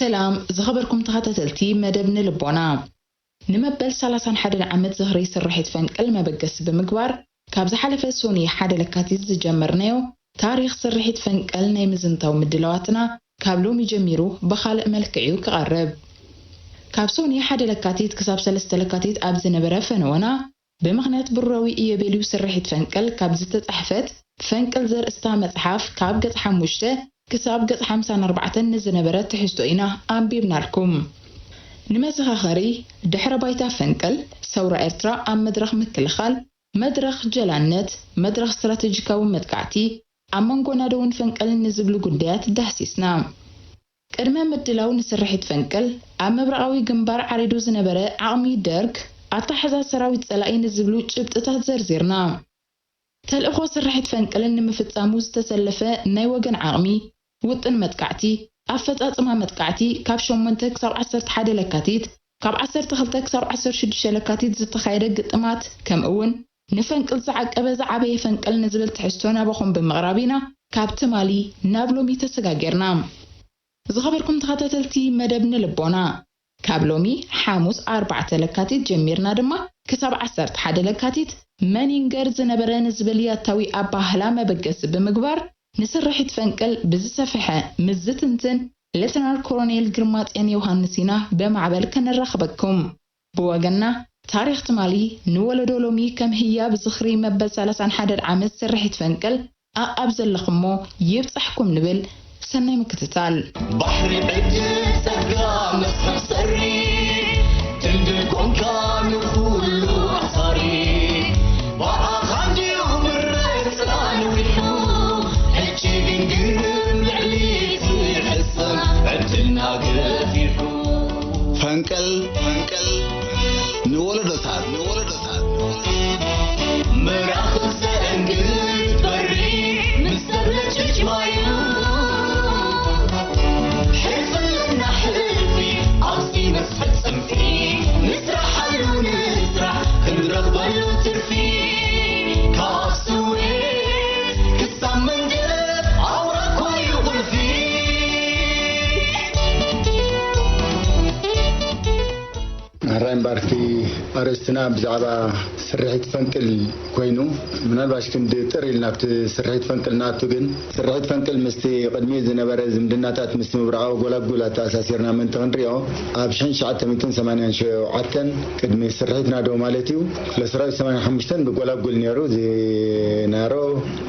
ሰላም ዝኸበርኩም ተኸታተልቲ መደብ ንልቦና። ንመበል ሰላሳን ሓደን ዓመት ዝኽሪ ስርሒት ፈንቅል መበገሲ ብምግባር፣ ካብ ዝሓለፈ ሶኒ ሓደ ለካቲት ዝጀመርናዮ ታሪኽ ስርሒት ፈንቅል ናይ ምዝንታው ምድላዋትና፣ ካብ ሎሚ ጀሚሩ ብኻልእ መልክዕ እዩ ክቐርብ። ካብ ሶኒ ሓደ ለካቲት ክሳብ ሰለስተ ለካቲት ኣብ ዝነበረ ፈነወና፣ ብምኽንያት ብሩራዊ ኢዮቤልዩ ስርሒት ፈንቅል ካብ ዝተጻሕፈት ፈንቅል ዘርእስታ መጽሓፍ፣ ካብ ገጽ ሓሙሽተ ክሳብ ገጽ ሓምሳን ኣርባዕተን ንዝነበረ ትሕዝቶ ኢና ኣንቢብናልኩም። ንመዘኻኸሪ፣ ድሕረ ባይታ ፈንቅል፣ ሰውራ ኤርትራ ኣብ መድረኽ ምክልኻል፣ መድረኽ ጀላነት፣ መድረኽ ስትራተጂካዊ መጥቃዕቲ፣ ኣብ መንጎ ናደውን ፈንቅልን ንዝብሉ ጉዳያት ዳህሲስና። ቅድመ ምድላው ንስርሒት ፈንቅል፣ ኣብ ምብራቓዊ ግንባር ዓሪዱ ዝነበረ ዓቕሚ ደርግ፣ ኣተሓሕዛ ሰራዊት ጸላኢ ንዝብሉ ጭብጥታት ዘርዚርና። ተልእኾ ስርሒት ፈንቅልን ንምፍጻሙ ዝተሰለፈ ናይ ወገን ዓቕሚ፣ ውጥን መጥቃዕቲ፣ ኣፈጻጽማ መጥቃዕቲ፣ ካብ ሸሞንተ ክሳብ ዓሰርተ ሓደ ለካቲት፣ ካብ ዓሰርተ ክልተ ክሳብ ዓሰርተ ሽዱሽተ ለካቲት ዝተኻየደ ግጥማት፣ ከምኡ'ውን ንፈንቅል ዝዓቀበ ዝዓበየ ፈንቅል ንዝብል ትሕዝቶ ናባኹም ብምቕራብ ኢና ካብ ትማሊ ናብ ሎሚ ተሰጋጊርና። ዝኸበርኩም ተኸታተልቲ መደብ ንልቦና፣ ካብ ሎሚ ሓሙስ ኣርባዕተ ለካቲት ጀሚርና ድማ ክሳብ ዓሰርተ ሓደ ለካቲት መኒንገር ዝነበረ ንዝብል ያታዊ ኣባህላ መበገሲ ብምግባር፣ ንስርሒት ፈንቅል ብዝሰፍሐ ምስ ዝትንትን ሌተናል ኮሎኔል ግርማጽዮን ዮሃንስ ኢና ብማዕበል ከነራኽበኩም። ብወገንና፣ ታሪኽ ትማሊ ንወለዶ ሎሚ ከም ህያብ ዝኽሪ መበል ሰላሳን ሓደን ዓመት ስርሒት ፈንቅል ኣኣብ ዘለኹሞ ይብጻሕኩም ንብል። ሰናይ ምክትታል። ባሕሪ ዕድል ጸጋ መስሕብ ሰሪ፣ ድልድል ኮንካ ንኹሉ ኣሳሪ። ብኣኻ እንድዩ ምረጽና ንዊሑ፣ ሕጂ ግን ግርም ልዕሊ እቲ ሕሰም ዕድልና ገፊሑ። ፈንቅል፣ ፈንቅል፣ ንወለዶታት፣ ንወለዶታት። መራኽብ ዘእንግድ በሪ ምስ ተብለጭልጭ ማዩ። ሕልፍና ሕልፊ ኣብዚ መስሕብ ጽንፊ። ንስራሓሉ ንስራሕ ክንረኽበሉ ትርፊ። ካብ ስዌት ክሳብ መንደፍ ኣውራ እኮ እዩ ቁልፊ። ሕራይ እምበኣር፣ እቲ ኣርእስትና ብዛዕባ ስርሒት ፈንቅል ኮይኑ፣ ምናልባሽ ክንዲ ጥር ኢልና ኣብቲ ስርሒት ፈንቅል ንኣቱ። ግን ስርሒት ፈንቅል ምስቲ ቅድሚ ዝነበረ ዝምድናታት ምስቲ ምብራቓዊ ጎላጉል ኣተኣሳሲርና ምእንቲ ክንሪኦ፣ ኣብ ሽሕን ትሽዓተ ሚእትን ሰማንያን ሸውዓተን ቅድሚ ስርሒት ናዶ ማለት እዩ፣ ክፍለ ሰራዊት ሰማንያን ሓሙሽተን ብጎላጉል ነይሩ። እዚ ናሮ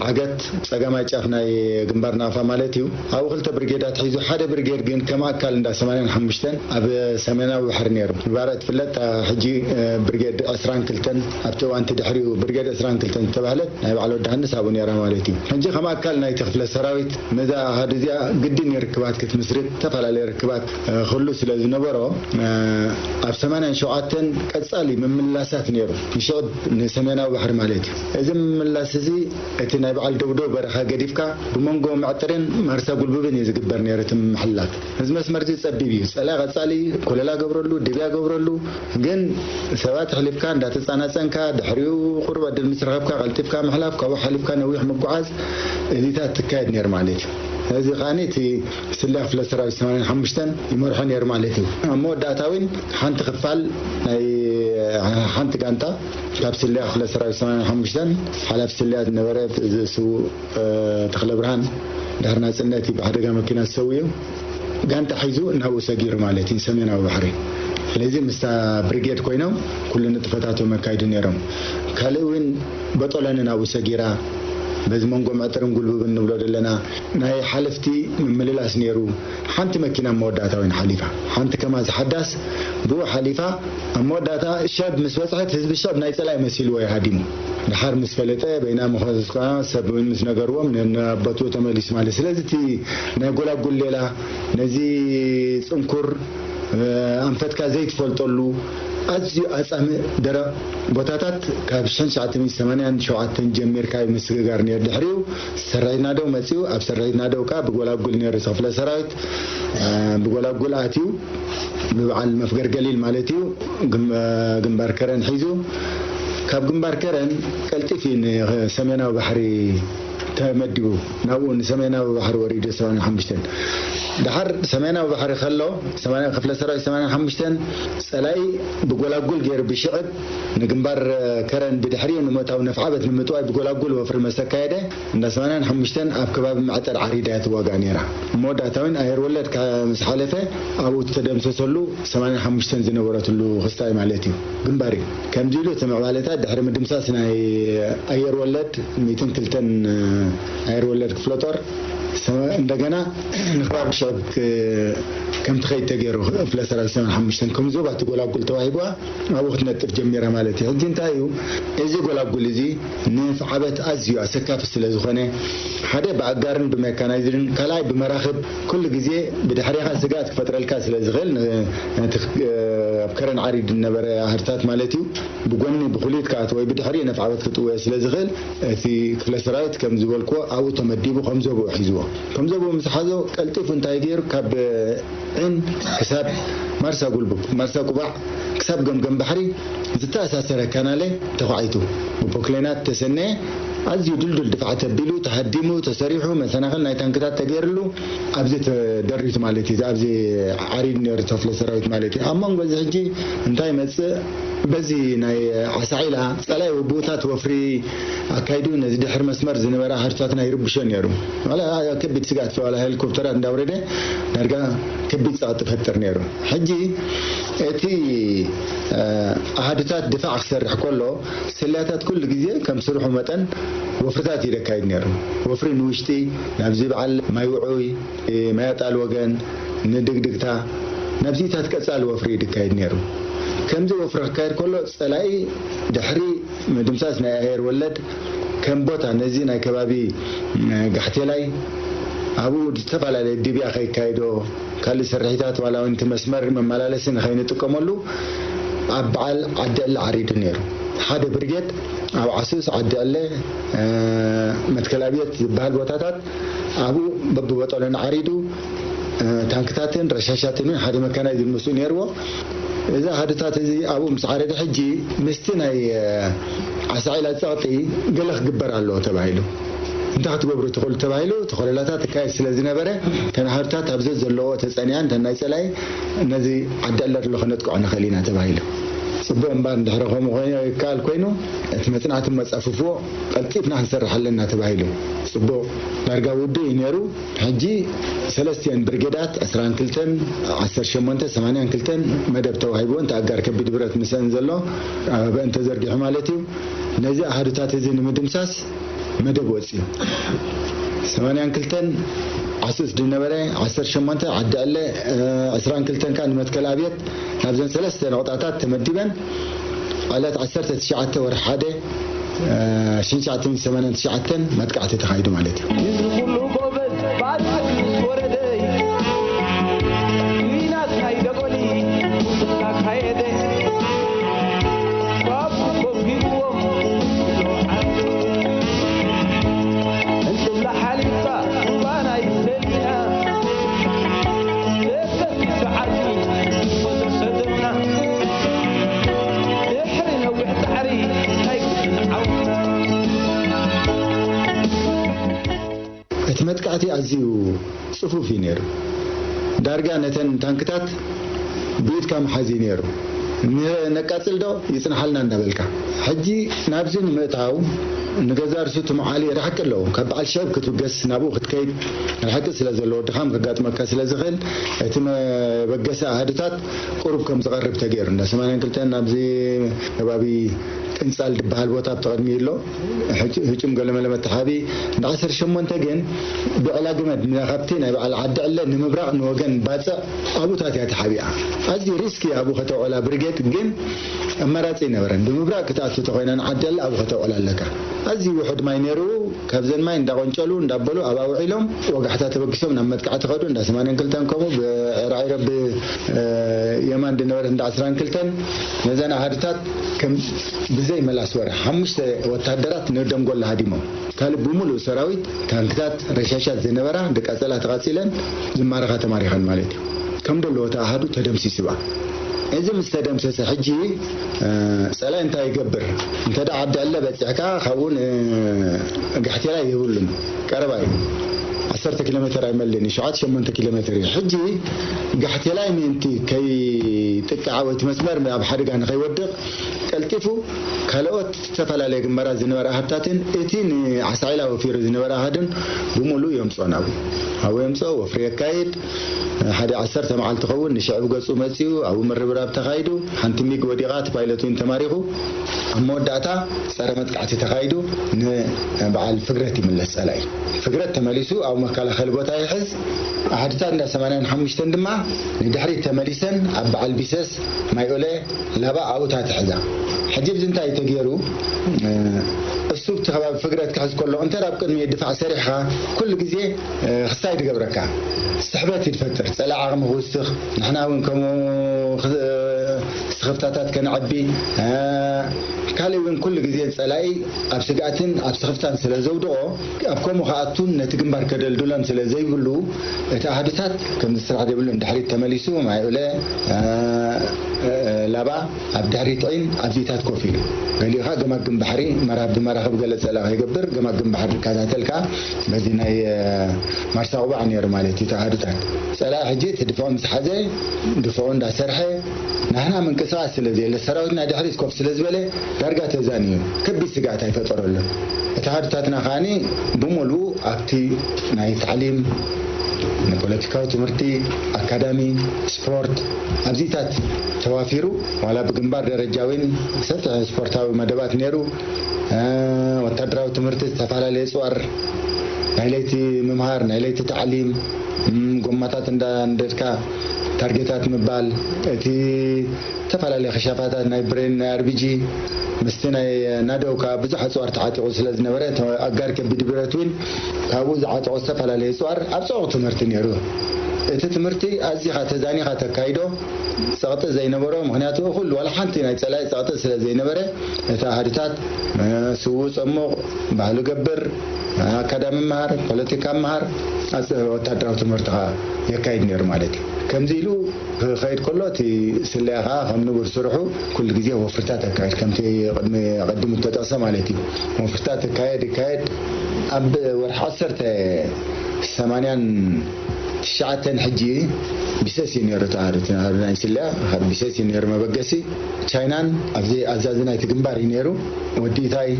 ዓገት ጸጋማይ ጫፍ ናይ ግንባር ናቕፋ ማለት እዩ። ኣብኡ ክልተ ብርጌዳት ሒዙ፣ ሓደ ብርጌድ ግን ከም ኣካል እንዳ ሰማንያን ሓሙሽተን ኣብ ሰሜናዊ ባሕሪ ነይሩ። ምግባረ ትፍለጥ፣ እታ ሕጂ፣ እ፣ ብርጌድ ዕስራን ክልተን፣ ኣብቲ እዋንቲ ድሕሪኡ ብርጌድ ዕስራን ክልተን ዝተባህለት ናይ በዓል ወዲ ሃንስ ኣብኡ ነይራ ማለት እዩ። ሕጂ ከም ኣካል ናይቲ ክፍለ ሰራዊት ነዛ ኣሃዱ እዚኣ ግድን እዩ ርክባት ክትምስርት፣ ዝተፈላለየ ርክባት፣ እ፣ ክህሉ ስለ ዝነበሮ፣ እ፣ ኣብ ሰማንያን ሸውዓተን ቀጻሊ ምምላሳት ነይሩ። ንሽቕብ ንሰሜናዊ ባሕሪ ማለት እዩ። እዚ ምምላስ እዚ እቲ ናይ በዓል ደብደው በረኻ ገዲፍካ ብመንጎ መዕጥርን ማርሳ ጉልቡብን እዩ ዝግበር ነይሩ እቲ ምምሕልላት። እዚ መስመር እዚ ጸቢብ እዩ። ጸላኢ ቀጻሊ ኮለላ ገብረሉ፣ ድብያ ገብረሉ፣ ግን ሰባት ኣሕሊፍካ እንዳተጻናጸንካ፣ ድሕሪኡ ቁሩብ ዕድል ምስ ረኸብካ ቀልጢፍካ ምሕላፍ፣ ካብኡ ሓሊፍካ ነዊሕ ምጉዓዝ፣ እዚታት ትካየድ ነይሩ ማለት እዩ። እዚ ከኣ እቲ ስለ ክፍለ ሰራዊት ሰማንያን ሓሙሽተን ይመርሖ ነይሩ ማለት እዩ። ኣብ መወዳእታ እውን ሓንቲ ክፋል ናይ ሓንቲ ጋንታ ካብ ስለ ክፍለ ሰራዊት ሰማንያን ሓሙሽተን ሓላፊ ስለያ ዝነበረ እዚ ስዉእ፣ እ፣ ተኽለ ብርሃን ድሕሪ ናጽነት እዩ ብሓደጋ መኪና ዝሰውኡ። ጋንታ ሒዙ ናብኡ ሰጊሩ ማለት እዩ፣ ሰሜናዊ ባሕሪ። ስለዚ ምስታ ብሪጌድ ኮይኖም ኩሉ ንጥፈታቶም የካይዱ ነይሮም። ካልእ እውን በጦለኒ ናብኡ ሰጊራ፣ በዚ መንጎ መዕጥርን ጉልቡብን ንብሎ ዘለና ናይ ሓለፍቲ ምምልላስ ነይሩ። ሓንቲ መኪና ኣብ መወዳእታ እውን ሓሊፋ፣ ሓንቲ ከማዝ ሓዳስ ብኡ ሓሊፋ። ኣብ መወዳእታ ሸብ ምስ በጽሐት ህዝቢ ሸብ ናይ ጸላኢ መሲልዎ እዩ ሃዲሙ። ድሓር ምስ ፈለጠ በይና መኸስኳ ሰብ እውን ምስ ነገርዎም ን-፣ ናብ ቦትኡ ተመሊሱ ማለት። ስለዚ እቲ ናይ ጎላጉል ሌላ ነዚ ጽንኩር፣ እ፣ ኣንፈትካ ዘይትፈልጠሉ ኣዝዩ ኣጻምእ ደረቕ ቦታታት ካብ ሽሕን ትሽዓተ ሚእትን ሰማንያን ሸውዓተን ጀሚርካ እዩ ምስግጋር ነይሩ። ድሕሪኡ ሰራዊት ናደው መጺኡ፣ ኣብ ሰራዊት ናደው ከኣ ብጎላጉል ነይሩ እቲ ክፍለ ሰራዊት፣ እ፣ ብጎላጉል ኣትዩ ብበዓል መፍገር ገሊል ማለት እዩ ግም-፣ እ፣ ግንባር ከረን ሒዙ። ካብ ግንባር ከረን ቀልጢፍ እዩ ንሰሜናዊ ባሕሪ ተመዲቡ ናብኡ ንሰሜናዊ ባሕሪ ወሪዱ ሰማንያ ሓሙሽተ። ድሓር ሰሜናዊ ባሕሪ ከሎ ሰማንያ ክፍለ ሰራዊት ሰማንያ ሓሙሽተ ጸላኢ ብጎላጉል ገይሩ ብሽዕብ ንግንባር ከረን ብድሕሪኡ ንምእታው ነፍዓበት ንምጥዋይ ብጎላጉል ወፍሪ መሰካየደ። እንዳ ሰማንያን ሓሙሽተን ኣብ ከባቢ መዕጠር ዓሪዳ እያ ትዋጋእ ነይራ። መወዳእታዊን ኣየር ወለድ ምስ ሓለፈ ኣብኡ ተደምሰሰሉ ሰማንያን ሓሙሽተን ዝነበረትሉ ክስታይ ማለት እዩ። ግንባር እዩ። ከምዚ ኢሉ እቲ ምዕባለታት ድሕሪ ምድምሳስ ናይ ኣየር ወለድ ሚእትን ክልተን ኣየር ወለድ ክፍለ ጦር ሰ-፣ እንደገና ንክባቢ ሽዕብ ክ-፣ ከም ትኸይድ ተገይሩ ክፍለ ሰራዊት ሰማንያን ሓሙሽተን ከም ዞባ ትጎላጉል ተዋሂብዋ ኣብኡ ክትነጥፍ ጀሚራ ማለት እዩ። ሕጂ እንታይ እዩ እዚ ጎላጉል እዚ ንፍዓበት ኣዝዩ ኣሰካፊ ስለ ዝኾነ ሓደ ብኣጋርን ብሜካናይዝድን ካልኣይ ብመራኽብ ኩሉ ግዜ ብድሕሪኻ ስግኣት ክፈጥረልካ ስለ ዝኽእል ን-፣ ነቲ ክ-፣ ኣብ ከረን ዓሪድ ዝነበረ ኣህርታት ማለት እዩ ብጎኒ ብኩሊት ክኣት ወይ ብድሕሪ ነፍዓበት ክጥወዮ ስለ ዝኽእል እቲ ክፍለ ሰራዊት ከም ዝበልክዎ ኣብኡ ተመዲቡ ከም ዘብኡ ሒዝዎ። ከም ዘብኡ ምስ ሓዞ ቀልጢፉ እንታይ ገይሩ ካብ ዒን ክሳብ ማርሳ ጉልቡብ፣ ማርሳ ቁባዕ ክሳብ ገምገም ባሕሪ ዝተኣሳሰረ ካናለ ተዃዒቱ ብፖክሌናት ተሰነየ ኣዝዩ ድልዱል ድፍዓት ኣቢሉ ተሃዲሙ ተሰሪሑ መሰናኽል ናይ ታንክታት ተገይርሉ ኣብዚ ተደሪቱ ማለት እዩ። ኣብዚ ዓሪድ ነይሩ ተፍለ ሰራዊት ማለት እዩ። ኣብ መንጎ እዚ ሕጂ እንታይ ይመጽእ? በዚ ናይ ዓሳዒላ ጸላይ ውቡታት ወፍሪ ኣካይዱ ነዚ ድሕር መስመር ዝነበረ ኣህርታትና ይርብሾ ነይሩ። ዋላ ከቢድ ስግኣት ዋላ ሄሊኮፕተራት እንዳውረደ ዳርጋ ከቢድ ጸቕጢ ፈጥር ነይሩ። ሕጂ እቲ ኣሃዱታት ድፋዕ ክሰርሕ ከሎ ስለያታት ኩሉ ግዜ ከም ስርሑ መጠን ወፍርታት እዩ ደካይድ ነይሩ። ወፍሪ ንውሽጢ ናብዚ በዓል ማይ ውዑይ፣ ማይ ኣጣል ወገን፣ ንድግድግታ ናብዚታት ቀጻሊ ወፍሪ እዩ ድካይድ ነይሩ። ከምዚ ወፍሪ ክካየድ ከሎ ጸላኢ ድሕሪ ምድምሳስ ናይ ኣየር ወለድ ከም ቦታ ነዚ ናይ ከባቢ ጋሕቴላይ ኣብኡ ዝተፈላለየ ድብያ ከይካይዶ ካልእ ስርሒታት ዋላ እውን እቲ መስመር መመላለሲ ንኸይንጥቀመሉ ኣብ በዓል ዓዲ ዕለ ዓሪዱ ነይሩ። ሓደ ብርጌድ ኣብ ዓሱስ ዓዲ ዕለ መትከል ኣብየት ዝበሃል ቦታታት ኣብኡ በብቦጠሎን ዓሪዱ ታንክታትን ረሻሻትን እውን ሓደ መካናይዝድ ምስኡ ነይርዎ። እዚ ኣሃዱታት እዚ ኣብኡ ምስ ዓረደ ሕጂ ምስቲ ናይ ዓሳዒላ ጸቕጢ ገለ ክግበር ኣለዎ ተባሂሉ። እንታይ ክትገብሩ ትኽእሉ ተባሂሉ ተኾለላታት ትካየድ ስለ ዝነበረ ተናሃርታት ኣብ ዘዘለዎ ተጸኒኣን ተናይ ጸላይ ነዚ ዓዲ ዕለ ኣሎ ከነጥቅዖ ንኽእል ኢና ተባሂሉ። ጽቡቕ እምበር እንድሕሪ ከምኡ ኮይኑ ይከኣል ኮይኑ እቲ መጽናዕቲ መጻፍፍዎ ቀልጢፍና ክንሰርሕ ኣለና ተባሂሉ። ጽቡቕ ዳርጋ ውዱእ እዩ ነይሩ። ሕጂ ሰለስቲአን ብርጌዳት ዕስራን ክልተን ዓሰርተ ሸሞንተ ሰማንያን ክልተን መደብ ተዋሂብወን ተኣጋር ከቢድ ብረት ምስአን ዘሎ ኣበበአን ተዘርጊሑ ማለት እዩ። ነዚ ኣሃዱታት እዚ ንምድምሳስ መደብ ወፅዩ። ሰማንያን ክልተን ዓሱስ ዝነበረ ዓሰርተ ሸሞንተ ዓዲ ዕለ ዕስራን ክልተን ከዓ ንመትከል ኣብየት ናብዘን ሰለስተ ነቑጣታት ተመዲበን ዕለት ዓሰርተ ትሽዓተ ወርሒ ሓደ ሽንሻትን ሰማንያን ትሽዓተን መጥቃዕቲ ተኻይዱ ማለት እዩ። እዚ ኩሉ ጎበዝ ብኣጽዋር ምስ ወረደይ ኲናት ናይ ደጎሊ ካካየደ ካብኡ ኮጊድዎም እንስላ ሓሊፋ ሩባ ናይ ሰሊና ደቀስ ሰዓቲ ወተሰደና ድሕሪ ነዊሕ ጻዕሪ ናይ ግድን ዓወት እቲ መጥቃዕቲ ኣዝዩ ጽፉፍ እዩ ነይሩ። ዳርጋ ነተን ታንክታት ብኢድካ ምሓዝ እዩ ነይሩ። ን-፣ ነቃጽል ዶ ይጽንሓልና እንዳበልካ። ሕጂ ናብዚ ንምእታው ንገዛ ርእሱ ትምዓሊ ርሕቂ ኣለዎ። ካብ በዓል ሸብ ክትብገስ ናብኡ ክትከይድ ርሕቂ ስለ ዘለዎ ድኻም ከጋጥመካ ስለ ዝኽእል እቲ መበገሲ ኣሃዱታት ቁሩብ ከም ዝቐርብ ተገይሩ። እንዳ ሰማንያን ክልተን ናብዚ ከባቢ ቅንጻል ዝበሃል ቦታ ኣብቲ ቅድሚ ኣሎ። ህጭ-፣ ህጩም ገለመለ መተሓቢ እንዳ ዓሰርተ ሸሞንተ ግን ብዕላ ግመድ ካብቲ ናይ በዓል ዓዲ ዕለ ንምብራቕ ንወገን ባጽዕ ኣብኡታት እያ ተሓቢኣ። ኣዝዩ ሪስኪ ኣብኡ ከተውዕላ ብርጌድ ግን ኣማራጺ ይነበረን። ብምብራቕ ክትኣቱ ተኾይና ንዓዲ ዕለ ኣብኡ ከተውዕላ ኣለካ። ኣዝዩ ውሑድ ማይ ነይሩ። ካብዘን ማይ እንዳቆንጨሉ እንዳበሉ ኣብኣ ውዒሎም ወጋሕታ ተበጊሶም ናብ መጥቃዕቲ ከዱ። እንዳ ሰማንያን ክልተን ከምኡ ብዕራዒሮ ብ-፣ የማን ዝነበረት እንዳ ዓስራን ክልተን ነዘን ኣሃዱታት ከም ብዘይ መላስ ወረ ሓሙሽተ ወታደራት ንደንጎላ ሃዲሞም። ካልእ ብምሉእ ሰራዊት ታንክታት ረሻሻት ዝነበራ ድቃጸላ ተቃጺለን ዝማረኻ ተማሪኸን ማለት እዩ። ከም ደለዎ እቲ ኣሃዱ ተደምሲሱ በኣ። እዚ ምስ ተደምሰሰ ሕጂ፣ እ፣ ጸላኢ እንታይ ይገብር? እንተ ደኣ ዓዲ ዕለ በጺሕካ፣ ካብኡ ን-፣ ጋሕቴላይ የብሉን። ቀረባ እዩ። ዓሰርተ ኪሎ ሜተር ኣይመልን እዩ፣ ሸውዓተ ሸሞንተ ኪሎ ሜተር እዩ። ሕጂ ጋሕቴላይ ምእንቲ ከይጥቃዕ ወይ እቲ መስመር ኣብ ሓደጋ ንኸይወድቕ፣ ቀልጢፉ ካልኦት ዝተፈላለየ ግንባራት ዝነበረ ኣሃድታትን እቲ ንዓሳዒላ ወፊሩ ዝነበረ ኣሃድን ብምሉእ የምጽኦ ናብኡ። ኣብኡ የምጽኦ፣ ወፍሪ የካይድ። ሓደ ዓሰርተ መዓልቲ ኸውን ንሽዕብ ገጹ መጺኡ፣ ኣብኡ ምርብራብ ተኻይዱ። ሓንቲ ሚግ ወዲቓ፣ እቲ ፓይለት እውን ተማሪኹ። ኣብ መወዳእታ ጸረ መጥቃዕቲ ተኻይዱ፣ ንበዓል ፍግረት ይምለስ ጸላኢ። ፍግረት ተመሊሱ ኣብ መከላኸሊ ቦታ ይሕዝ። ኣሃድታት እንዳ ሰማንያን ሓሙሽተን ድማ ንድሕሪት ተመሊሰን ኣብ በዓል ቢሰስ፣ ማይ ኦለ፣ ላባ ኣብኡታት ይሕዛ። ሕጂ እዚ እንታይ ተገይሩ? እ፣ እሱ እቲ ከባቢ ፍግረት ክሕዝ ከሎ፣ እንተ ኣብ ቅድሚ ድፋዕ ሰሪሕኻ፣ ኩሉ ግዜ፣ እ፣ ክስታይ ትገብረካ። ስሕበት እዩ ትፈጥር። ጸላኢ ዓቕሚ ክውስኽ፣ ንሕና እውን ከምኡ ክ-፣ ስኽፍታታት ከነዕቢ፣ እ፣ ካልእ እውን ኩሉ ግዜ ጸላኢ ኣብ ስግኣትን ኣብ ስኽፍታን ስለ ዘውድቖ፣ ኣብ ከምኡ ክኣቱን ነቲ ግንባር ከደልድሎን ስለ ዘይብሉ፣ እቲ ኣሃዱታት ከምዚ ስራሕ ዘይብሉ ንድሕሪት ተመሊሱ፣ ማይ ኡለ፣ እ፣ እ፣ ላባ ኣብ ድሕሪት ዒን ኣብዚታት ኮፍ ኢሉ። ገሊኡ ኸኣ ገማግም ባሕሪ፣ መራብ-፣ ብመራኽብ ገለ ጸላ ከይገብር፣ ገማግም ባሕሪ ዝከታተል ከኣ በዚ ናይ፣ እ፣ ማርሳ ቁባዕ ነይሩ ማለት እዩ፣ እቲ ኣሃዱታት። ጸላኢ ሕጂ እቲ ድፍዖ ምስ ሓዘ፣ ድፍዖ እንዳሰርሐ፣ ናህና ምንቅስቓስ ስለ ዘየለ፣ ሰራዊትና ድሕሪት ኮፍ ስለ ዝበለ፣ ዳርጋ ተዛንዩ፣ ከቢድ ስግኣት ኣይፈጠረሉን። እቲ ኣሃዱታትና ከኣኒ ብሙሉኡ ኣብቲ ናይ ታዕሊም፣ ንፖለቲካዊ ትምህርቲ፣ ኣካዳሚ፣ ስፖርት፣ ኣብዚታት ተዋፊሩ፣ ዋላ ብግንባር ደረጃ እውን ሰፊሕ ስፖርታዊ መደባት ነይሩ። እ፣ ወታደራዊ ትምህርቲ፣ ዝተፈላለየ ጽዋር፣ ናይ ለይቲ ምምሃር፣ ናይ ለይቲ ታዕሊም፣ እም፣ ጎማታት እንዳ እንደድካ ታርጌታት ምባል፣ እቲ ዝተፈላለየ ክሻፋታት ናይ ብሬን፣ ናይ ኣርቢጂ፣ ምስቲ ናይ ናደው ከኣ ብዙሕ ኣጽዋር ተዓጢቑ ስለ ዝነበረ፣ እቲ ኣጋር ከቢድ ብረት እውን ካብኡ ዝዓጠቖ ዝተፈላለየ ኣጽዋር ኣብ ጽዑቕ ትምህርቲ ነይሩ። እቲ ትምህርቲ ኣዚኻ ተዛኒኻ ተካይዶ ጸቕጢ ዘይነበሮ፣ ምኽንያቱ ኩሉ ዋላ ሓንቲ ናይ ጸላኢ ጸቕጢ ስለ ዘይነበረ፣ እቲ ኣሃዱታት፣ እ፣ ስዉእ ጸሙቕ፣ ባህሉ ገብር፣ ኣካዳሚ መሃር፣ ፖለቲካ መሃር፣ ኣጽ-፣ ወታደራዊ ትምህርቲ ከኣ የካይድ ነይሩ ማለት እዩ። ከምዚ ኢሉ ክኸይድ ከሎ፣ እቲ ስለያ ከኣ ከም ንቡር ስርሑ ኩሉ ግዜ ወፍርታት ኣካይድ፣ ከምቲ ቅድሚ፣ ኣቐዲሙ እተጠቕሰ ማለት እዩ። ወፍርታት ይካየድ፣ ይካየድ። ኣብ ወርሒ ዓሰርተ ሰማንያን ትሽዓተን ሕጂ ቢሰስ እዩ ነይሩ፣ እቲ ኣሃዱ፣ እቲ ኣሃዱ ናይ ስለያ ካብ ቢሰስ እዩ ነይሩ መበገሲ። ቻይናን ኣብዚ ኣዛዚ ናይቲ ግንባር እዩ ነይሩ። ወዲ ኢታይ፣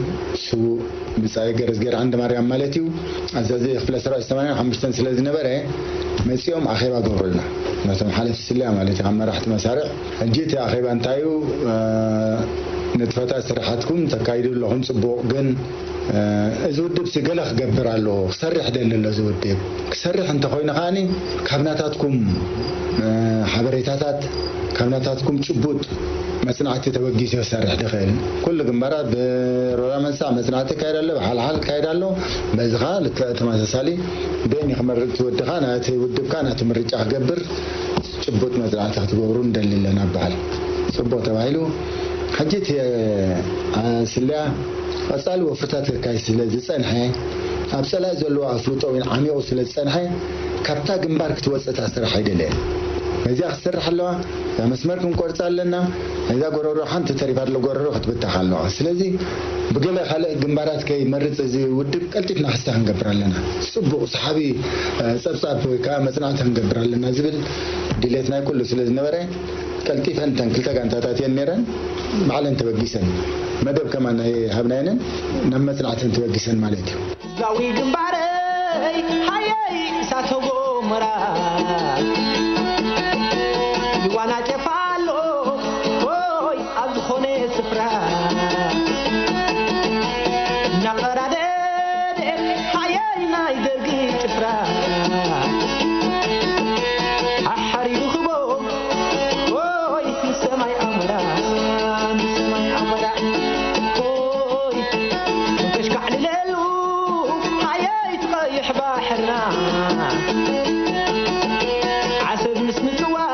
ስዉእ ብጻይ ገረዝጌር ዓንደ ማርያም ማለት እዩ። ኣዛዚ ክፍለ ሰራዊት ሰማንያን ሓሙሽተን ስለ ዝነበረ፣ መጺኦም ኣኼባ ገብሩልና። ነቶም ሓለፍቲ ስለያ ማለት እዩ፣ ካብ መራሕቲ መሳርዕ። ሕጂ እቲ ኣኼባ እንታይ እዩ? እ፣ ንጥፈታት ስራሓትኩም ተካይዱ ኣለኹም፣ ጽቡቕ፣ ግን፣ እ፣ እዚ ውድብ ሲ ገለ ክገብር ኣለዎ፣ ክሰርሕ ደሊ ኣሎ እዚ ውድብ። ክሰርሕ እንተኾይኑ ከኣኒ ካብ ናታትኩም፣ እ፣ ሓበሬታታት፣ ካብ ናታትኩም ጭቡጥ መጽናዕቲ ተበጊሱ ክሰርሕ ድኽእል። ኩሉ ግንባራት ብሮራ መልሳዕ መጽናዕቲ ይካየድ ኣሎ፣ ብሓልሓል ይካየድ ኣሎ። በዚ ኸኣ ልክዕ ተመሳሳሊ በየን ክመርጽ እቲ ወድኻ፣ ናቲ ውድብካ ናቲ ምርጫ ክገብር ጭቡጥ መጽናዕቲ ክትገብሩ ንደሊ ኣለና በሃል። ጽቡቕ ተባሂሉ። ሕጂ እቲ፣ እ፣ ስለያ ቀጻሊ ወፍርታት ከካይድ ስለ ዝጸንሐ፣ ኣብ ጸላኢ ዘለዎ ኣፍልጦ እውን ዓሚቑ ስለ ዝጸንሐ፣ ካብታ ግንባር ክትወጽእ እታ ስራሕ ኣይደለየን። ነዚኣ ክትሰርሕ ኣለዋ፣ እዛ መስመር ክንቆርጻ ኣለና፣ ነዛ ጎረሮ ሓንቲ ተሪፋ ኣሎ ጎረሮ ክትብተኽ ኣለዋ። ስለዚ ብገለ ካልእ ግንባራት ከይመርጽ እዚ ውድብ ቀልጢፍና ክስታ ክንገብር ኣለና። ጽቡቕ ሰሓቢ፣ እ፣ ጸብጻብ ወይ ከኣ መጽናዕቲ ክንገብር ኣለና ዝብል ድሌት ናይ ኩሉ ስለ ዝነበረ፣ ቀልጢፈን እተን ክልተ ጋንታታት እየን ነይረን፣ ባዕለን ተበጊሰን፣ መደብ ከማን ኣይሃብናየንን፣ ናብ መጽናዕተን ተበጊሰን ማለት እዩ። ህዝባዊ ግንባረይ፣ ሃየይ እሳተ ጎመራ፣ ይዋናጨፍ ኣሎ፣ ሆይ ኣብ ዝኾነ ስፍራ። እናቐራደደ፣ ሃየይ ናይ ደርጊ ጭፍራ፣ ሓሓር ይልኽቦ፣ ሆይ ንሰማይ ኣሞራ፣ ንሰማይ ኣሞራ። ሆይ፣ ተሽካዕልለሉ፣ ሃየይ ትቐይሕ ባሕርና። ዓሰብ ምስ ምጽዋዕ፣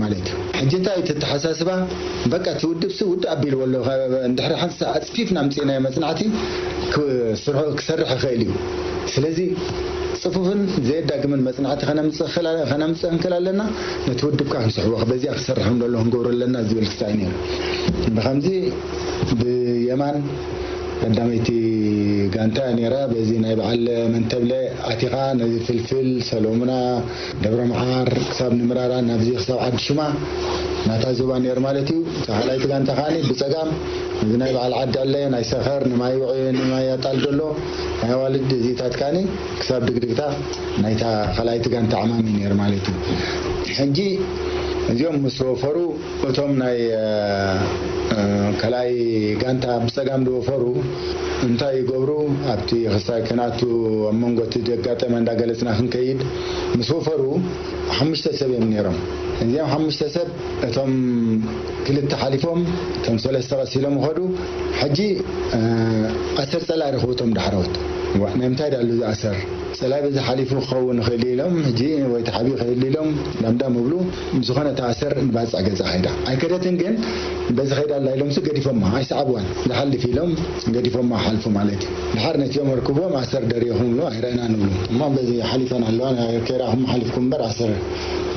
ማለት እዩ። ሕጂ እንታይ እቲ ኣተሓሳስባ? በቃ እቲ ውድብ ሲ ውድእ ኣቢልዎ ኣሎ። እንድሕሪ ሓንሳ ኣፅፊፍና ኣምፂእናዮ መፅናዕቲ ክሰርሖ- ክሰርሕ ይኽእል እዩ። ስለዚ ፅፉፍን ዘየዳግምን መፅናዕቲ ከነምፅእ ክላ- ከነምፅእ እንክእል ኣለና። ነቲ ውድብ ከዓ ክንስሕቦ በዚኣ ክሰርሕ ከም ዘሎ ክንገብሮ ኣለና ዝብል ክስታይ ነይሩ። ብከምዚ ብየማን ቀዳመይቲ ጋንታ ነይራ። በዚ ናይ በዓል መንተብለ ኣቲኻ ነዚ ፍልፍል ሰሎሙና ደብረ መዓር ክሳብ ንምራራ ናብዚ ክሳብ ዓዲ ሽማ ናታ ዞባ ነይሩ ማለት እዩ። እታ ካልኣይቲ ጋንታ ከዓኒ ብፀጋም እዚ ናይ በዓል ዓዲ ዕለ ናይ ሰኸር ንማይ ውዒ ንማይ ኣጣል ዘሎ ናይ ኣዋልድ እዚታት ከዓኒ ክሳብ ድግድግታ ናይታ ካልኣይቲ ጋንታ ዕማሚ ነይሩ ማለት እዩ። ሕጂ እዚኦም ምስ ወፈሩ እቶም ናይ ካልኣይ ጋንታ ብፀጋም ዝወፈሩ እንታይ ይገብሩ? ኣብቲ ክሳይ ከናቱ ኣብ መንጎ እቲ ዘጋጠመ እንዳገለፅና ክንከይድ ምስ ወፈሩ ሓሙሽተ ሰብ እዮም ነይሮም። እዚኦም ሓሙሽተ ሰብ እቶም ክልተ ሓሊፎም እቶም ሰለስተ ቀሲሎም ይኸዱ። ሕጂ ኣሰር ፀላኢ ረኽቡ እቶም ዳሕረዎት። ዋ፣ ናይ ምንታይ ዳሉ ዝኣሰር? ፀላኢ በዚ ሓሊፉ ክኸውን ይኽእል ኢሎም ሕጂ ወይ ተሓቢኡ ክህል ኢሎም ዳምዳም እብሉ። ዝኾነ ተኣሰር ንባፅዕ ገፃ ኸይዳ ኣይከደትን፣ ግን በዚ ኸይዳ ኣላ ኢሎምሲ ገዲፎማ ኣይሰዓብዋን። ዝሓልፍ ኢሎም ገዲፎማ ሓልፉ ማለት እዩ። ድሓር ነቲኦም ኣርክብዎም ኣሰር ደሪኹም ብሎ ኣይረእናን እብሉ። እሞ በዚ ሓሊፈን ኣለዋ። ከይረኣኹም ሓሊፍኩም እምበር ኣሰር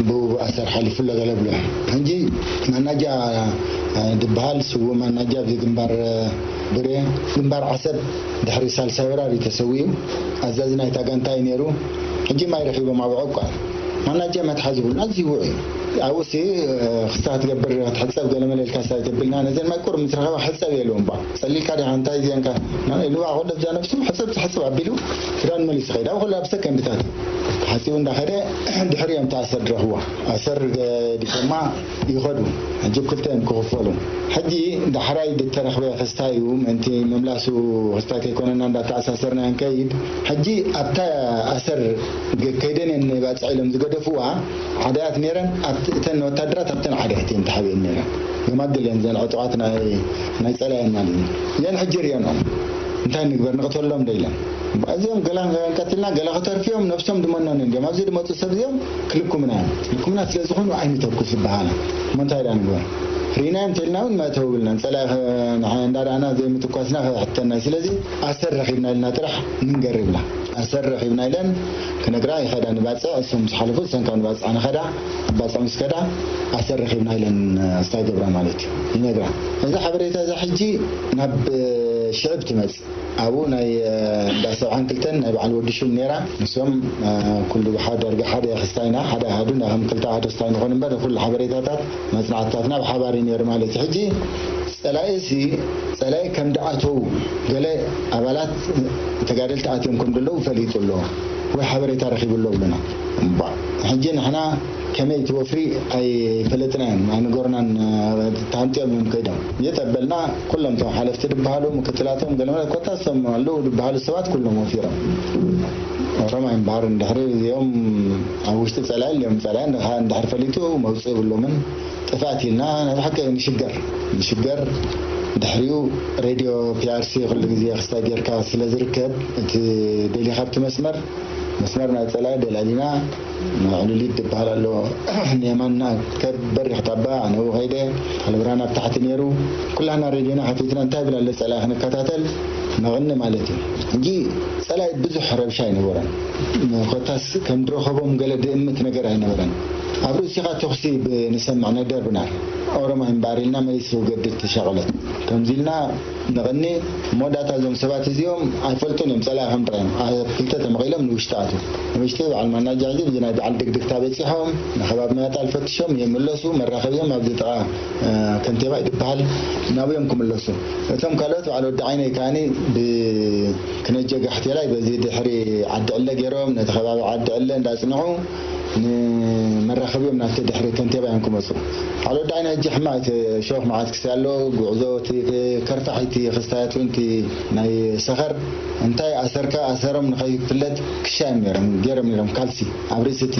ብኡ ኣሰር ሓሊፉ ኣሎ ገለ ብሎ። ሕጂ ማናጃ ድበሃል ስዉ ማናጃ ኣብዚ ግንባር ብሬ ግንባር ዓሰብ ድሕሪ ሳልሳይ ወራር እዩ ተሰዊኡ። ኣዛዚ ናይታ ጋንታ እዩ ነይሩ። ሕጂ ማይ ረኺቦም ኣብዑ እኳ ማናጀ መትሓዚ ብሉ ኣዝዩ ውዑይ እዩ። ኣብኡሲ ክስታ ክትገብር ክትሕፀብ ገለ መለ ኢልካ ስታይ ተብልና ነዘን ማይ ቁር ምስ ረኸባ ሕፀብ የለዎም ባ ጸሊልካ ዲኻ እንታይ ዚንካ ኢልዋ ኮሎ ብዛ ነብሱ ሕፀብ ትሕፀብ ኣቢሉ ክዳን መሊሱ ኸይድ ኣብ ኩሉ ኣብ ሰከንድታት እዩ። ተሓፂቡ እንዳኸደ ድሕሪ እዮም ተኣሰር ድረኽዋ ኣሰር ገዲፎማ ይኸዱ። ሕጂ ክልተ እዮም ክኽፈሉ። ሕጂ ዳሕራይ ዝተረኽበ ክስታይ እዩ ምእንቲ ምምላሱ ክስታይ ከይኮነና እንዳተኣሳሰርና ንከይድ። ሕጂ ኣብታ ኣሰር ከይደን እየን ባፅዕ ኢሎም ዝገደፍዋ ዓዳያት ነይረን። እተን ወታደራት ኣብተን ዓዳያት እየን ተሓቢአን ነይረን። ገማግል እየን ዘን ዕጡቓት ናይ ፀላየን ማለት እዩ። እየን ሕጂ ርእየንኦም እንታይ ንግበር ንቕተሎም ዶ ኢለን። እዚኦም ገላ ንቀትልና ገላ ክተርፍዮም ነብሶም ድመኖን እንዲዮም ኣብዚ ድመፁ ሰብ እዚኦም ክልኩምና እዮም። ክልኩምና ስለ ዝኾኑ ኣይንተኩስ ዝበሃላ እሞ እንታይ ዳ ንግበር? ርኢናዮም እንተልና እውን መእተው ብልናን ፀላኢ እንዳረኣና ዘይምትኳስና ክሕተና እዩ። ስለዚ ኣሰር ረኺብና ኢልና ጥራሕ ንንገር ይብላ። ኣሰር ረኺብና ኢለን ክነግራ ይኸዳ ንባፅዕ እሶም ምስ ሓለፉ እሰንካ ንባፅዕ ንኸዳ ባፅዕ ምስ ከዳ ኣሰር ረኺብና ኢለን ስታይ ገብራ ማለት እዩ ይነግራ። እዚ ሓበሬታ እዛ ሕጂ ናብ ሽዕብ ትመፅእ። ኣብኡ ናይ እንዳ ሰብዓን ክልተን ናይ በዓል ወዲ ሹም ነይራ። ንሶም ኩሉ ብሓ ደርጊ ሓደ ክስታይና ሓደ ኣሃዱ ናይ ከም ክልተ ኣሃዱ ስታይ ንኾን እምበር ኩሉ ሓበሬታታት መፅናዕትታትና ብሓባር እዩ ነይሩ ማለት እዩ። ሕጂ ፀላኢ ሲ ፀላኢ ከም ድኣተው ገለ ኣባላት ተጋደልቲ ኣትዮም ከም ደለዉ ፈሊጡ ኣሎ ወይ ሓበሬታ ረኺቡ ኣሎ ብሉና። እምባ ሕጂ ንሕና ከመይ እቲ ወፍሪ ኣይፈለጥናዮን ኣይነገሩናን። ተሃንጥዮም እዮም ከይዶም የጠበልና። ኩሎም እቶም ሓለፍቲ ድበሃሉ ምክትላቶም ገለመለ ኮታሶም ኣለዉ ድበሃሉ ሰባት ኩሎም ወፊሮም ኦሮማይ እምበሃር እንድሕሪ እዚኦም ኣብ ውሽጢ ፀላኢ እዮም ፀላኢ እንድሕር ፈሊጡ መውፅእ ብሎምን ጥፍኣት ኢልና ናይ ብሓቂ ንሽገር ንሽገር። ድሕሪኡ ሬድዮ ፒኣርሲ ኩሉ ግዜ ክስታይ ጌርካ ስለ ዝርከብ እቲ ደሊኻ ኣብቲ መስመር መስመር ናይ ፀላኢ ደላሊና ንዕሉሊት ዝበሃል ኣሎ። ንየማንና ከበሪኽ ታባ ኣነው ኸይደ ካልብራን ኣብ ታሕቲ ነይሩ። ኩላና ሬድዮና ሓቲትና እንታይ ብላ ኣሎ ፀላኢ ክንከታተል መቕኒ ማለት እዩ። እንጂ ፀላኢ ብዙሕ ረብሻ ኣይነበረን። ኮታስ ከም ድረኸቦም ገለ ድእምት ነገር ኣይነበረን። ኣብ ርእሲኻ ተኹሲ ንሰምዕ ነደር ብናር ኦሮማይ እምበኣር ኢልና መሊስ ገድድ ተሻቕለት ከምዚ ኢልና ንቕኒ እሞ ዳታ እዞም ሰባት እዚኦም ኣይፈልጡን እዮም ፀላኢ ከም ጥራዮም ኣብ ክልተ ተመቒሎም ንውሽጢ ኣቱ ንውሽጢ በዓል ማናጃ ሕዚ ብዚ ናይ በዓል ድግድግታ በፂሖም ንከባብ መያጣል ፈትሾም ይምለሱ መራኸቢዮም ኣብዚ ጥቓ ከንቴባ ይድበሃል ናብዮም ክምለሱ እቶም ካልኦት በዓል ወዲ ዓይነይ ከዓኒ ብክነጀ ጋሕቴላይ በዚ ድሕሪ ዓዲ ዕለ ገይሮም ነቲ ከባቢ ዓዲ ዕለ እንዳፅንዑ ንመራኸቢዮም ናብቲ ድሕሪ ከንቴባ እዮም ክመፁ። ካልኦት ዳይና ሕጂ ሕማቕ እቲ ሾኽ መዓት ክሲ ኣሎ ጉዕዞ እቲ ከርፋሕ እቲ ክስታያት እውን እቲ ናይ ሰኸር እንታይ ኣሰርካ ኣሰሮም ንኸይፍለጥ ክሻ እዮም ነይሮም ገይሮም ነይሮም ካልሲ ኣብ ርእሲ እቲ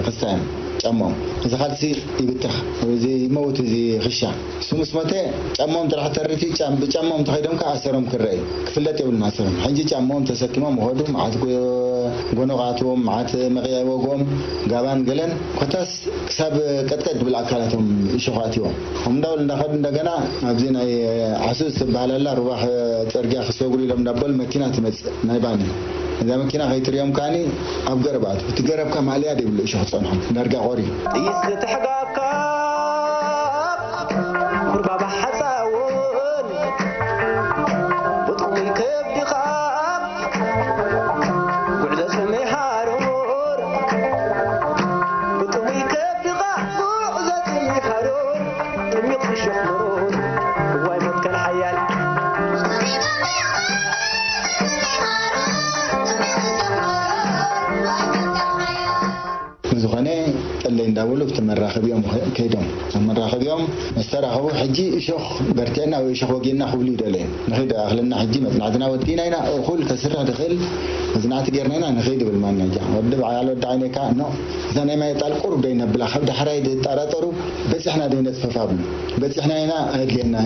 ክስታ እዮም ጫማኦም እዚ ካልሲ ይብተኽ እዚ ይመውት እዚ ክሻ እሱ ምስ ሞተ ጫማኦም ጥራሕ ተሪፉ ጫም ብጫማኦም ተኸይዶም ከዓ ኣሰሮም ክረአ እዩ ክፍለጥ የብሉን ኣሰሮም ሕጂ ጫማኦም ተሰኪሞም ይኸዱ መዓት ጎኖ ክኣትዎም፣ መዓት መቕያ ይወግኦም፣ ጋባን ገለን ኮታስ ክሳብ ቀጥቀጥ ዝብል ኣካላቶም እሾኽ ኣትዎም። ከምኡ እንዳበሉ እንዳኸዱ እንደገና ኣብዚ ናይ ዓሱ ዝተባህለ ኣላ ሩባ ጽርግያ ክሰግሩ ኢሎም እንዳበሉ መኪና ትመጽእ ናይ ባኒ። እዛ መኪና ከይትሪኦም ከኣኒ ኣብ ገረብ ኣትዉ። እቲ ገረብ ከኣ ማእለያ ዘይብሉ እሾኽ ጸንሖም። ዳርጋ ቆሪ። ጥይት ዝተሕጋካ ኩርባባ ሓፃውን ብጥሙይ ከብድኻ ጉዕዞ ጽምይ ሃሩር ብጥሙይ ከብድኻ ጉዕዞ ጽምይ ሃሩር ጥሚቕ እሾኽ ምሩር እዋይ መትከል ሓያል ዝኾነ ጠለይ እንዳበሉ ኣብቲ መራኸቢኦም ከ- ከይዶም ኣብ መራኸቢኦም ምስ ተራኸቡ ሕጂ እሾኽ በርቲዕና ወይ እሾኽ ወጊእና ክብሉ ይደለዩ። ንኸይድ ኣኽለና ሕጂ መጽናዕትና ወዲእና ኢና፣ እኹል ከስርሕ ዝኽእል መጽናዕቲ ጌርና ኢና ንኸይድ ይብል ማናጃ። ወዲ በዓል ወዲ ዓይነይ ከኣ ኖ እዛ ናይ ማይ ጣል ቁሩብ ደይ ነብላ ካብ ዳሕራይ ዝጠራጠሩ በጺሕና ደይ ነጽፈፋ ብሉ። በጺሕና ኢና ኣየድልየና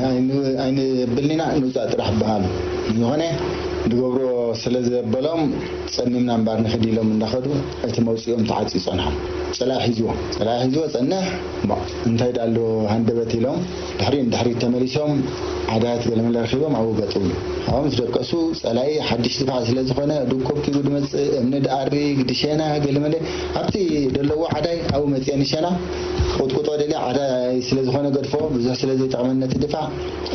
ኣይንብልን ኢና ንውጻእ ጥራሕ በሃሉ። ዝኾነ ዝገብሮ ስለ ዘበሎም ጸሚምና እምበር ንኽድ ኢሎም እንዳኸዱ እቲ መውፅኦም ተዓፅዩ ጸንሖም። ፀላኢ ሒዝዎ ፀላኢ ሒዝዎ ጸንሕ እሞ እንታይ ዳሎ ሃንደበት ኢሎም ድሕሪኡ ንድሕሪት ተመሊሶም ዓዳያት ገለመለ ረኺቦም ኣብኡ ገጥብሉ። ኣብኡ ምስ ደቀሱ ጸላኢ ሓድሽ ድፋዕ ስለ ዝኾነ ዱብ ኮብቲቡ ድመጽእ እምኒ ድኣሪ ድሸና ገለመለ ኣብቲ ደለዎ ዓዳይ ኣብኡ መጽአ ንሸና ቁጥቁጦ ደልያ ዓዳይ ስለ ዝኾነ ገድፎ ብዙሕ ስለ ዘይጠቕመን ነቲ ድፋዕ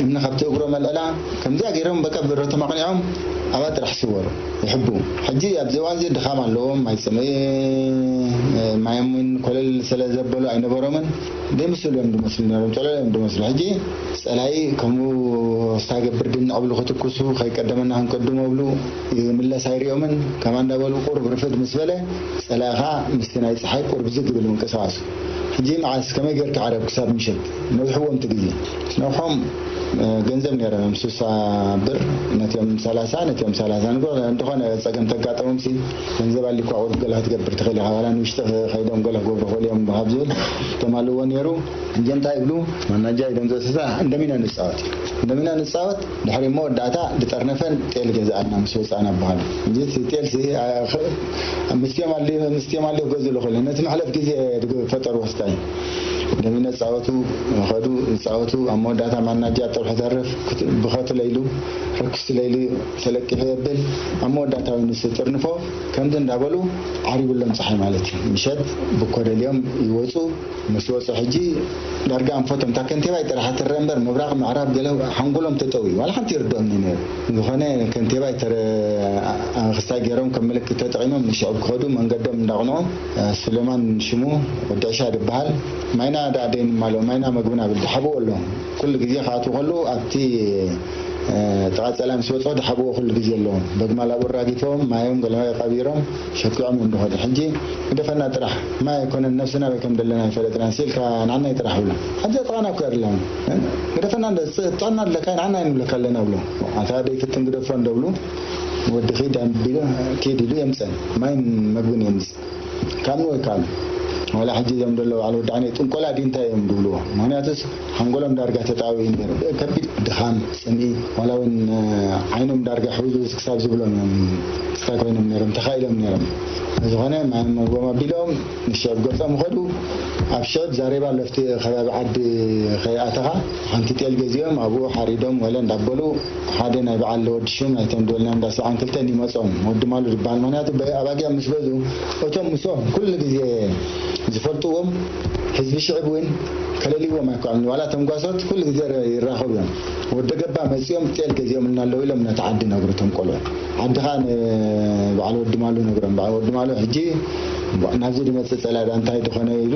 እምኒ ካብቲ እግሮ መልዕላ ከምዚኣ ገይሮም በቃ ብረቶም ኣቕኒዖም ኣብኣ ጥራሕ ስወሩ ይሕቡ። ሕጂ ኣብዚ እዋን እዚ ድኻም ኣለዎም፣ ማይ ጽምኢ ማዮም እውን ኮለል ስለ ዘበሉ ኣይነበሮምን። ደይምስሉ እዮም ድመስሉ ነሮም፣ ጨለል እዮም ድመስሉ። ሕጂ ጸላይ ከምኡ ስታ ገብር ድንዕ ብሉ ክትኩሱ ከይቀደመና ክንቀድሞ ብሉ ይምለስ ኣይሪኦምን ከማ እንዳበሉ ቁርብ ርፍድ ምስ በለ ጸላኢኻ ምስቲ ናይ ጸሓይ ቁርብ ዝግ ብል ምንቅስቃሱ። ሕጂ መዓስ ከመይ ጌርካ ዓረብ ክሳብ ምሸት ነዊሕዎም እቲ ግዜ። ነውሖም ገንዘብ ነይሮም ሱሳ ብር ነቲኦም ሰላሳ ነቲኦም ሰላሳ ንጎ እንተኾነ ጸገም ተጋጠሞም ሲ ገንዘብ ኣሊኳ ቁሩብ ገለ ክትገብር ትኽእል ኢኻ ዋላ ንውሽጢ ከይዶም ገለ ክገብሩ ክኽእሉ እዮም ካብ ዝብል ተማልዎ ነይሩ። ሕጂ እንታይ ይብሉ ማናጃ ኢዶም ዘእስሳ እንደሚና ንጻወት እዩ እንደሚና ንጻወት ድሕሪ መወዳእታ ዝጠርነፈን ጤል ገዛኣልና ምስ ወጻእና በሃሉ። እንጂ እቲ ጤል ሲ ምስትዮም ኣልዩ ምስትዮም ኣልዩ ገዝኡ ልኽእሉ ነቲ መሕለፍ ግዜ ዝፈጠርዎ ስታይ። ደሚነ ጻወቱ ኸዱ ጻወቱ ኣብ መወዳእታ ማናጃ ጥርሑ ተርፍ ብኸቱ ለይሉ ረክስቲ ለይሉ ተለቂሑ የብል። ኣብ መወዳእታዊ ንሱ ጥርንፎ ከምዚ እንዳበሉ ዓሪቡሎም ፀሓይ ማለት እዩ። ምሸት ብኮደልዮም ይወፁ። ምስ ወፁ ሕጂ ዳርጋ ኣንፈቶም እታ ከንቴባይ ጥራሕ ትረአ እምበር ምብራቕ ምዕራብ ገለ ሓንጎሎም ተጠውዩ ዋላ ሓንቲ ይርድኦም ነይሩ። ዝኾነ ከንቴባይ ተረ ክስታይ ገይሮም ከም ምልክት ተጠቒሞም ንሽዕብ ክኸዱ መንገዶም እንዳቕንዑ። ሱሌማን ሽሙ ወዲ ዕሻ ዝበሃል ማይና ደኣ ደይንማሎ ማይና መግብና ብል ዝሓብዎ ኣሎ። ኩሉ ግዜ ክኣትዉ ከለዉ ኣብቲ ጥቓ ጸላም ምስ በጽሑ ዝሓብዎ ኩሉ ግዜ ኣለዎም። በግማል ኣብኡ ኣራጊፎም ማዮም ገለ ቀቢሮም ሸኪዖም እዮም ዝኸዱ። ሕጂ ግደፈና ጥራሕ ማይ ኣይኮነን ነብስና ኣበይ ከም ዘለና ኣይፈለጥናን ሲልካ ንዓናይ ጥራሕ ብሎ። ኣብዚ ጥቓና እኮ የለን። ግደፈና እንደ ጥዕና ኣለካ ንዓና ኣይንብለካ ኣለና ብሎ። ኣታ ደይፍትን ግደፎ እንደብሉ ወዲ ኺድ ኣቢሉ ኪድ ኢሉ የምፀን ማይን መግብን የምፅ። ካብ ንወይ ካብ ዋላ ሕጂ እዞም ደሎ ባዕል ወዲ ዓይነይ ጥንቆላ ድዩ እንታይ እዮም ዝብልዎ? ምክንያቱስ ሓንጎሎም ዳርጋ ተጣውዩ ነይሩ። ከቢድ ድኻም፣ ፅምኢ፣ ዋላ እውን ዓይኖም ዳርጋ ሕውዝውዝ ክሳብ ዝብሎም እዮም ክስታይ ኮይኖም ነይሮም፣ ተኻኢሎም ነይሮም። ዝኾነ ማይ መግቦም ኣቢሎም ንሽዕብ ገፆም ኸዱ። ኣብ ሽዕብ ዛሬባ ለፍቲ ከባቢ ዓዲ ከይኣተኻ ሓንቲ ጤል ገዚኦም ኣብኡ ሓሪዶም ወለ እንዳበሉ ሓደ ናይ በዓል ወዲ ሹም ናይቶም ዝበልናዮም እንዳ ሰብዓን ክልተን ይመጾም ወዲ ማሉ ዝበሃል ምክንያቱ በ- ኣባጊዕ ምስ ገዙ እቶም ምስኦም ኩሉ ግዜ ዝፈልጥዎም ህዝቢ ሽዕብ እውን ከለልይዎም ኣይከኣሉን ዋላ እቶም ጓሶት ኩሉ ግዜ ረ- ይራኸቡ እዮም ወደ ገባ መጺኦም ጤል ገዚኦም እና ኣለዉ ኢሎም ነቲ ዓዲ ነግሩ እቶም ቆልዑ ዓዲ ከዓ ንበዓል ወዲ ማሉ ነግሮም በዓል ወዲ ማሉ ሕጂ ናብዚ ዝመፅእ ፀላኢ እንታይ ዝኾነ ኢሉ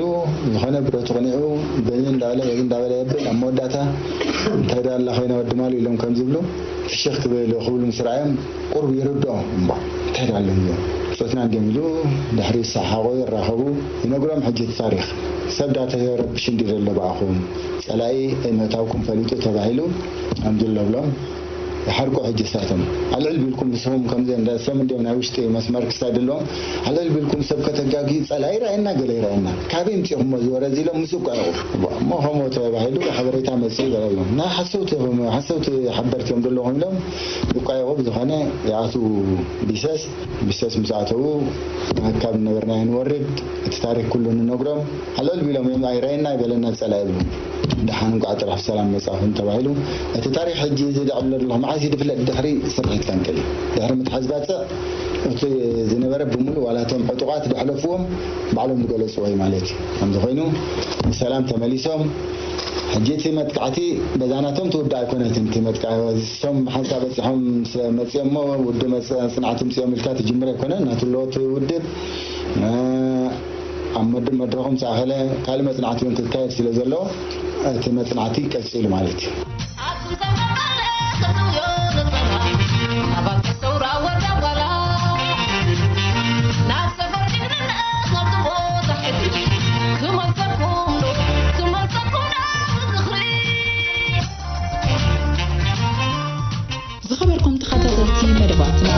ዝኾነ ብረቱ ቅኒዑ በዚ እንዳበለ በዚ እንዳበለ የብል ኣብ መወዳእታ እንታይ ዳ ኣላ ኮይና ወዲ ማሉ ኢሎም ከም ዝብሉ ፍሽኽ ክብሉ ክብሉ ምስ ረኣዮም ቁሩብ ይርድኦም እሞ እንታይ ዳ ኣሎ እዮም ብፆትና እንዲዮም ኢሉ ድሕሪ ይሰሓሓቑ ይራኸቡ ይነግሮም ሕጂ እቲ ታሪኽ ሰብ ዳ ተረብሽ እንዲ ዘሎ ብኣኹም ፀላኢ ምእታውኩም ፈሊጡ ተባሂሉ ኣምድሎ ብሎም ይሓርቁ። ሕጂ እሳቶም ኣልዕል ቢልኩም ንስኹም ከምዚ እንዳ-፣ እሶም እንዲኦም ናይ ውሽጢ መስመር ክሳድ ኣለዎም። ኣልዕል ቢልኩም ሰብ ከተጋግዩ ጸላኢ ይረኣየና፣ ገለ ይረኣየና። ካበይ ኣምጺእኹሞ እዚ ወረ እዚ ኢሎም ምስኡ እኳ ይቕሩ። እሞ ከምኡ ተባሂሉ ሓበሬታ መጺኡ ገለ ኢሎም። ናይ ሓሰውቲ ኢኹም፣ ሓሰውቲ ሓበርቲ እዮም ዘለኹም ኢሎም ይቋየቑ። ብዝኾነ ይኣትዉ ቢሰስ፣ ቢሰስ ምስ ኣተዉ ካብ ዝነበርናዮ ንወርድ፣ እቲ ታሪኽ ኩሉ ንነግሮም። ኣልዕል ቢሎም እዮም ኣይረኣየና ኣይበለና ጸላኢ ይብሉ። ደሓን እንቋዕ ጥራሕ ብሰላም መጻኹም ተባሂሉ። እቲ ታሪኽ ሕጂ እዚ ደዕብሎ ዘለኹ መዓስ እዩ ዝፍለጥ? ድሕሪ ስርሒት ፈንቅል እዩ። ድሕሪ ምትሓዝ ባጽዕ እቲ ዝነበረ ብምሉእ ዋላ እቶም ዕጡቓት ዘሕለፍዎም ባዕሎም ዝገለጽዎ እዩ ማለት እዩ። ከምዚ ኮይኑ ብሰላም ተመሊሶም። ሕጂ እቲ መጥቃዕቲ በዛናቶም ትውዳእ ኣይኮነትን። እቲ መጥቃ-፣ እሶም ሓንሳእ በጺሖም ምስ መጺኦም እሞ ውድብ መጽ-፣ ጽንዓት ምጺኦም ኢልካ ትጅምር ኣይኮነን። ናቱ ኣለዎ እቲ ውድብ፣ እ፣ ኣብ መድ-፣ መድረኹም ዝኣኸለ ካልእ መጽናዕቲ እውን ክካየድ ስለ ዘሎ፣ እቲ መጽናዕቲ ቀጺሉ ማለት እዩ። ዝኸበርኩም ተኸታተልቲ መደባትና፣